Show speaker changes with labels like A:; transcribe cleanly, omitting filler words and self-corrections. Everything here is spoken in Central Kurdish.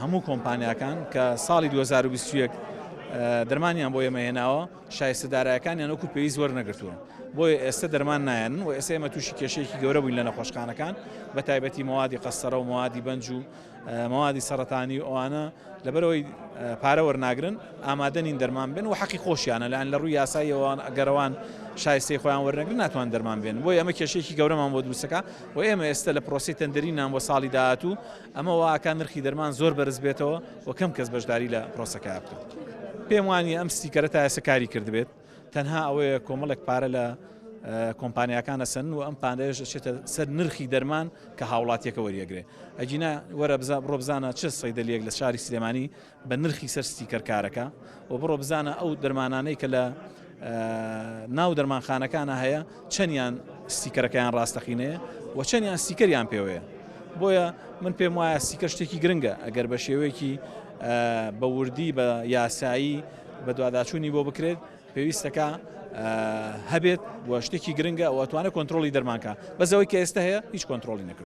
A: هەموو کۆمپانیاکان کە ساڵی 2021 دەرمانیان بۆ ئێمە هێناوە شایستە دارایەکانیان وەکو پێویست وەرنەگرتووە بۆیە ئێستا دەرمان نایەنن و ئێستا ئێمە تووشی کێشەیەکی گەورە بووین لە نەخۆشخانەکان بە تایبەتی مەوادی قەستەرە و مەوادی بەنج و مەوادی سەرەتانی و ئەوانە لەبەرئەوەی پارە وەرناگرن ئامادە نین دەرمان بێن و حەقی خۆشیانە لەیان لە ڕووی یاساییەوە ئەگەر ئەوان شایستەی خۆیان وەرنەگرن ناتوان دەرمان بێن بۆیە ئەمە کێشەیەکی گەورەمان بۆ دروستەکە و ئێمە ئێستا لە پرۆسەی تەندەرینان بۆ ساڵی داهاتوو ئەمە واکا نرخی دەرمان زۆر بەرز بێتەوە و کەم کەس بەشداری لە پرۆسەکە بکەن. پێم وانیە ئەم ستیکەرە تا ئێستا کاری کردبێت تەنها ئەوەیە کۆمەڵێک پارە لە کۆمپانیاکان ئەسەنن و ئەم پارەیەش ئەچێتە سەر نرخی دەرمان کە هاوڵاتیەکە وەریەگرێ ئەگینا وەرە بزا بڕۆ بزانە چ سەیدەلیەک لە شاری سلێمانی بە نرخی سەر ستیکەر کارەکە و بڕۆ بزانە ئەو دەرمانانەی کە لە ناو دەرمانخانەکانە هەیە چەندیان ستیکەرەکەیان ڕاستەقینەیە و چەندیان ستیکەریان پێوەیە بۆیە من پێم وایە ستیکەر شتێکی گرنگە ئەگەر بە شێوەیەکی بە وردی بە یاسایی بە دواداچوونی بۆ بکرێت پێویستەکە هەبێت و شتێکی گرنگە و ئەتوانێت کۆنترۆڵی دەرمانکە بەس ئەوەی کە ئێستا هەیە هیچ کۆنترۆڵی نەکرد.